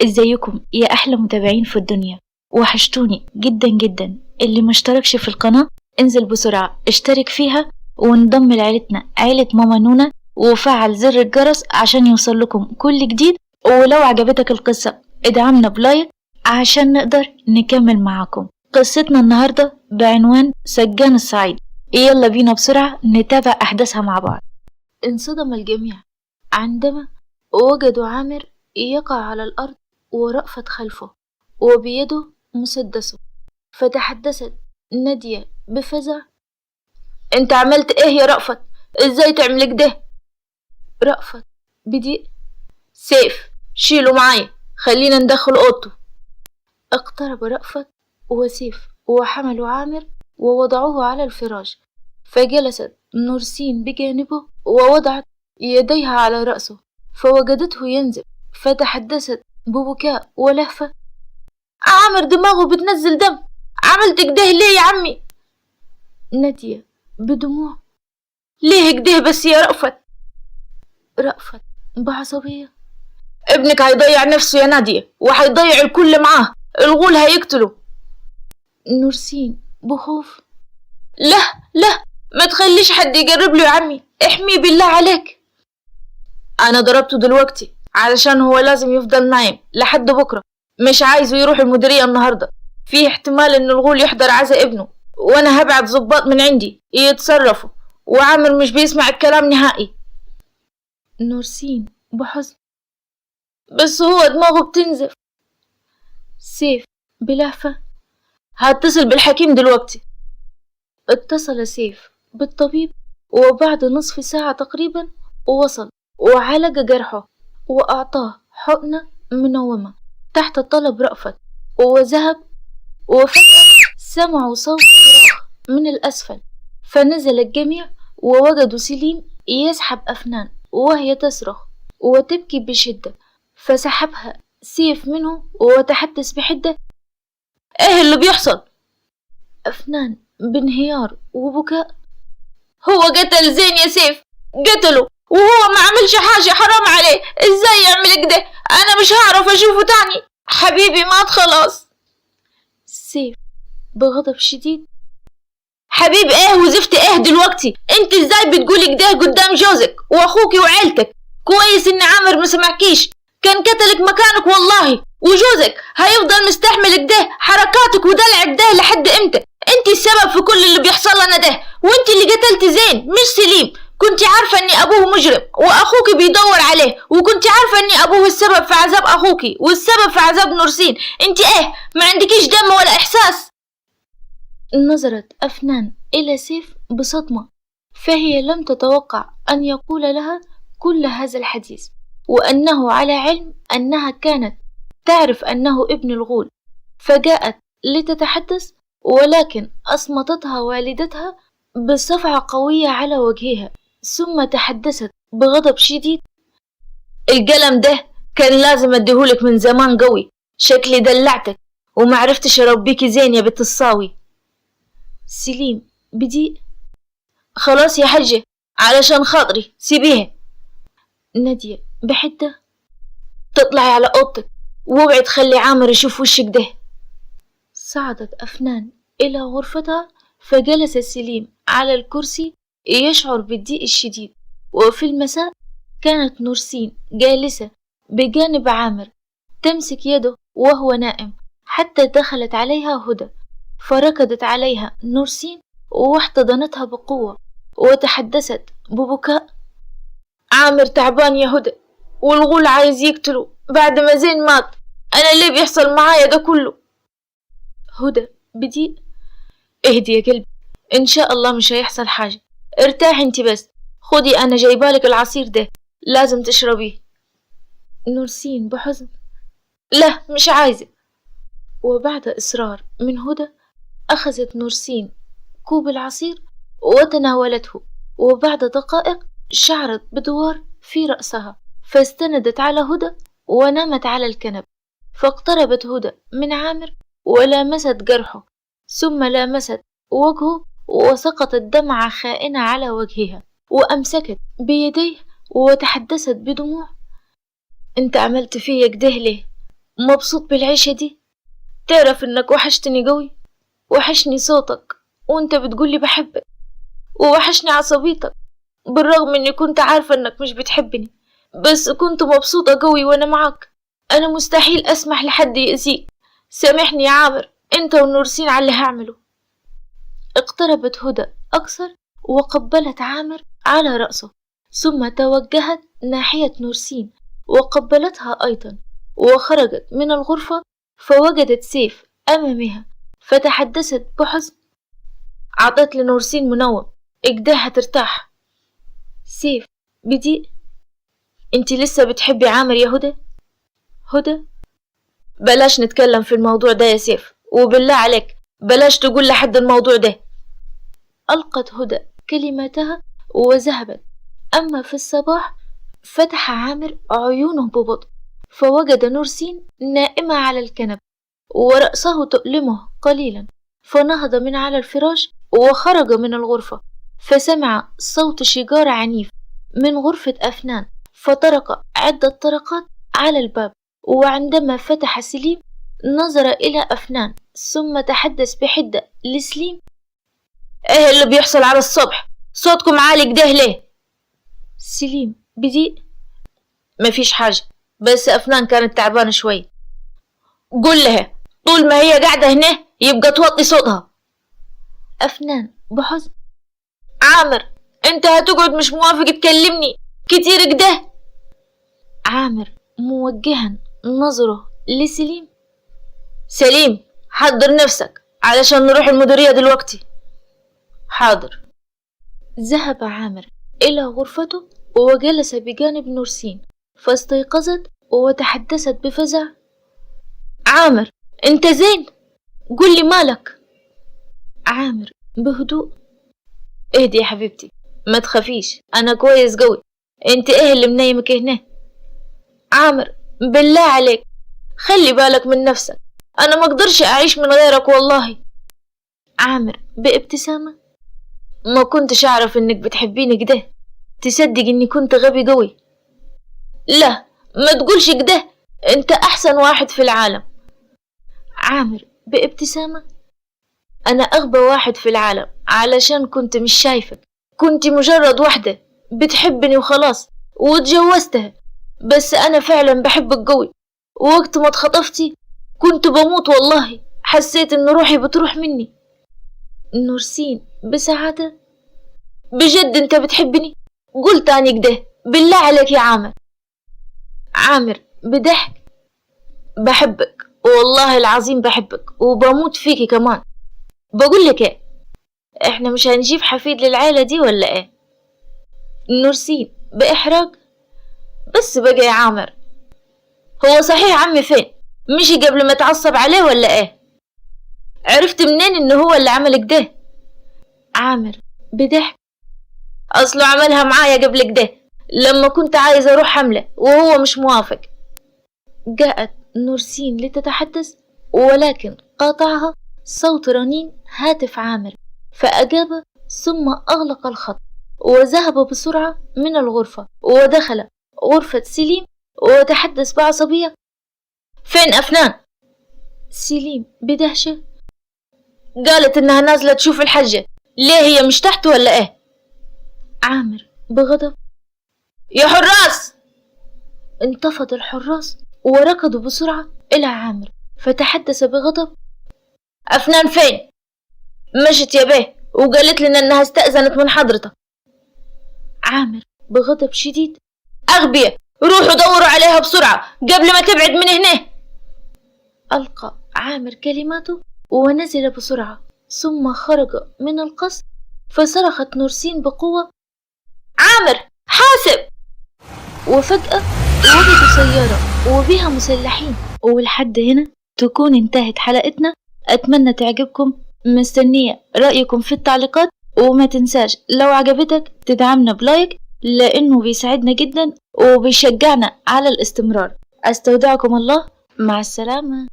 ازيكم يا احلى متابعين في الدنيا؟ وحشتوني جدا جدا. اللي مشتركش في القناة انزل بسرعة اشترك فيها وانضم لعيلتنا، عيلة ماما نونا، وفعل زر الجرس عشان يوصل لكم كل جديد. ولو عجبتك القصة ادعمنا ب like عشان نقدر نكمل معاكم. قصتنا النهاردة بعنوان سجان الصعيد. يلا بينا بسرعة نتابع أحداثها مع بعض. انصدم الجميع عندما وجدوا عامر يقع على الأرض ورأفت خلفه وبيده مسدسه. فتحدثت نادية بفزع: انت عملت ايه يا رأفت؟ ازاي تعمل كده؟ رأفت بضيق: سيف شيله معايا، خلينا ندخل اوضته. اقترب رأفت وسيف وحملوا عامر ووضعوه على الفراش، فجلست نورسين بجانبه ووضعت يديها على رأسه فوجدته ينزف. فتحدثت ببكاء ولهفة: عامر دماغه بتنزل دم، عملت كده ليه يا عمي؟ نادية بدموع: ليه كده بس يا رأفت؟ رأفت بعصبية: ابنك هيضيع نفسه يا نادية، وهيضيع الكل معاه، الغول هيقتله. نورسين بخوف: لا لا، ما تخليش حد يجرب له يا عمي، احميه بالله عليك. انا ضربته دلوقتي علشان هو لازم يفضل نايم لحد بكرة، مش عايزه يروح المديرية النهاردة، فيه احتمال ان الغول يحضر عزا ابنه، وانا هبعت ظباط من عندي يتصرفوا، وعامر مش بيسمع الكلام نهائي. نورسين بحزن: بس هو دماغه بتنزف. سيف بلهفة: هتصل بالحكيم دلوقتي. اتصل سيف بالطبيب، وبعد نصف ساعة تقريبا وصل وعالج جرحه وأعطاه حقنة منومة تحت طلب رأفت، وذهب. وفجأة سمعوا صوت صراخ من الأسفل، فنزل الجميع ووجدوا سليم يسحب أفنان وهي تصرخ وتبكي بشدة، فسحبها سيف منه وتحدث بحدة: ايه اللي بيحصل؟ أفنان بانهيار وبكاء: هو قتل زين يا سيف، قتله وهو ما عملش حاجة، حرام عليه، ازاي يعمل كده؟ انا مش هعرف اشوفه تاني، حبيبي مات خلاص. سيف بغضب شديد: حبيب ايه وزفت ايه دلوقتي؟ انت ازاي بتقولي كده قدام جوزك واخوكي وعيلتك؟ كويس ان عامر ما سمعكيش، كان قتلك مكانك والله، وجوزك هيفضل مستحمل كده حركاتك ودلعك ده لحد امتى؟ انت السبب في كل اللي بيحصل لنا ده، وانت اللي قتلتي زين مش سليم. كنت عارفة ان ابوه مجرم واخوك بيدور عليه، وكنت عارفة ان ابوه السبب في عذاب اخوكي والسبب في عذاب نورسين. انت ايه، ما عندكيش دم ولا احساس؟ نظرت أفنان إلى سيف بصدمة، فهي لم تتوقع أن يقول لها كل هذا الحديث، وأنه على علم أنها كانت تعرف أنه ابن الغول. فجاءت لتتحدث، ولكن أصمتتها والدتها بصفعة قوية على وجهها، ثم تحدثت بغضب شديد: القلم ده كان لازم اديهولك من زمان قوي، شكلي دلعتك ومعرفتش اربيكي زين يا بنت الصاوي. سليم بضيق: خلاص يا حجة، علشان خاطري سيبيها. نادية بحدة: تطلعي على اوضتك واوعي تخلي عامر يشوف وشك ده. صعدت أفنان إلى غرفتها، فجلس سليم على الكرسي يشعر بالضيق الشديد. وفي المساء كانت نورسين جالسة بجانب عامر تمسك يده وهو نائم، حتى دخلت عليها هدى، فركضت عليها نورسين واحتضنتها بقوة وتحدثت ببكاء: عامر تعبان يا هدى، والغول عايز يقتله بعد ما زين مات، أنا ليه بيحصل معايا ده كله؟ هدى بضيق: اهدي يا قلبي، إن شاء الله مش هيحصل حاجة، ارتاحي انت بس، خدي أنا جايبالك العصير ده لازم تشربيه. نورسين بحزن: لا مش عايزة. وبعد إصرار من هدى أخذت نورسين كوب العصير وتناولته، وبعد دقائق شعرت بدوار في رأسها، فاستندت على هدى ونامت على الكنب. فاقتربت هدى من عامر ولامست جرحه، ثم لامست وجهه وسقطت دمعة خائنة على وجهها، وأمسكت بيديه وتحدثت بدموع: انت عملت فيا كده ليه؟ مبسوط بالعيشة دي؟ تعرف انك وحشتني قوي، وحشني صوتك وانت بتقولي بحبك، ووحشني عصبيتك بالرغم اني كنت عارفة انك مش بتحبني، بس كنت مبسوطة قوي وانا معاك. انا مستحيل اسمح لحد يأذيك، سامحني يا عامر انت ونورسين على اللي هعمله. اقتربت هدى اكثر وقبلت عامر على رأسه، ثم توجهت ناحية نورسين وقبلتها أيضا، وخرجت من الغرفة فوجدت سيف أمامها، فتحدثت بحزن: عطت لنورسين منوم، اجداها ترتاح. سيف بضيق: انتي لسه بتحبي عامر يا هدى؟ هدى: بلاش نتكلم في الموضوع ده يا سيف، وبالله عليك بلاش تقول لحد الموضوع ده. ألقت هدى كلماتها وذهبت. أما في الصباح فتح عامر عيونه ببطء، فوجد نورسين نائمة على الكنب ورأسه تؤلمه قليلا، فنهض من على الفراش وخرج من الغرفة، فسمع صوت شجار عنيف من غرفة أفنان، فطرق عدة طرقات على الباب، وعندما فتح سليم نظر إلى أفنان ثم تحدث بحدة لسليم: إيه اللي بيحصل على الصبح؟ صوتكم عالي كده ليه؟ سليم بضيق: مفيش حاجة، بس أفنان كانت تعبانة شوي. قول لها طول ما هي قاعدة هنا يبقى توطي صوتها. أفنان بحزن: عامر انت هتقعد مش موافق تكلمني كتير كده؟ عامر موجها نظره لسليم: سليم حضر نفسك علشان نروح المديرية دلوقتي. حاضر. ذهب عامر إلى غرفته وجلس بجانب نورسين، فاستيقظت وتحدثت بفزع: عامر انت زين؟ قل لي مالك. عامر بهدوء: اهدي يا حبيبتي، ما تخافيش، انا كويس قوي. انت ايه اللي منيمك هنا؟ عامر بالله عليك خلي بالك من نفسك، انا ما اقدرش اعيش من غيرك والله. عامر بابتسامة: ما كنتش اعرف انك بتحبيني كده، تصدق اني كنت غبي قوي. لا ما تقولش كده، انت احسن واحد في العالم. عامر بابتسامة: انا اغبى واحد في العالم علشان كنت مش شايفك، كنت مجرد واحدة بتحبني وخلاص وتجوزتها، بس انا فعلا بحبك قوي. ووقت ما اتخطفتي كنت بموت والله، حسيت ان روحي بتروح مني. نورسين بسعادة: بجد انت بتحبني؟ قول تاني كده بالله عليك يا عامر. عامر بضحك: بحبك والله العظيم بحبك وبموت فيكي كمان. بقول لك ايه، احنا مش هنجيب حفيد للعيلة دي ولا ايه؟ نورسين بإحراج: بس بقى يا عامر، هو صحيح عمي فين؟ مشي قبل ما تعصب عليه ولا ايه؟ عرفت منين ان هو اللي عمل كده؟ عامر بضحك: اصله عملها معايا قبل كده لما كنت عايزة اروح حملة وهو مش موافق. جاءت نورسين لتتحدث ولكن قاطعها صوت رنين هاتف عامر، فأجاب ثم أغلق الخط وذهب بسرعة من الغرفة ودخل غرفة سليم وتحدث بعصبية: فين أفنان؟ سليم بدهشة: قالت إنها نازلة تشوف الحجة، ليه هي مش تحت ولا إيه؟ عامر بغضب: يا حراس! انتفض الحراس وركضوا بسرعة إلى عامر، فتحدث بغضب: أفنان فين؟ مشت يا بيه وقالت لنا إنها استأذنت من حضرتك. عامر بغضب شديد: أغبية، روحوا دوروا عليها بسرعة قبل ما تبعد من هنا. ألقى عامر كلماته ونزل بسرعة ثم خرج من القصر، فصرخت نورسين بقوة: عامر حاسب! وفجأة وجدوا سيارة وبها مسلحين. ولحد هنا تكون انتهت حلقتنا، أتمنى تعجبكم، مستنية رأيكم في التعليقات، وما تنساش لو عجبتك تدعمنا بلايك لأنه بيساعدنا جدا وبيشجعنا على الاستمرار. أستودعكم الله، مع السلامة.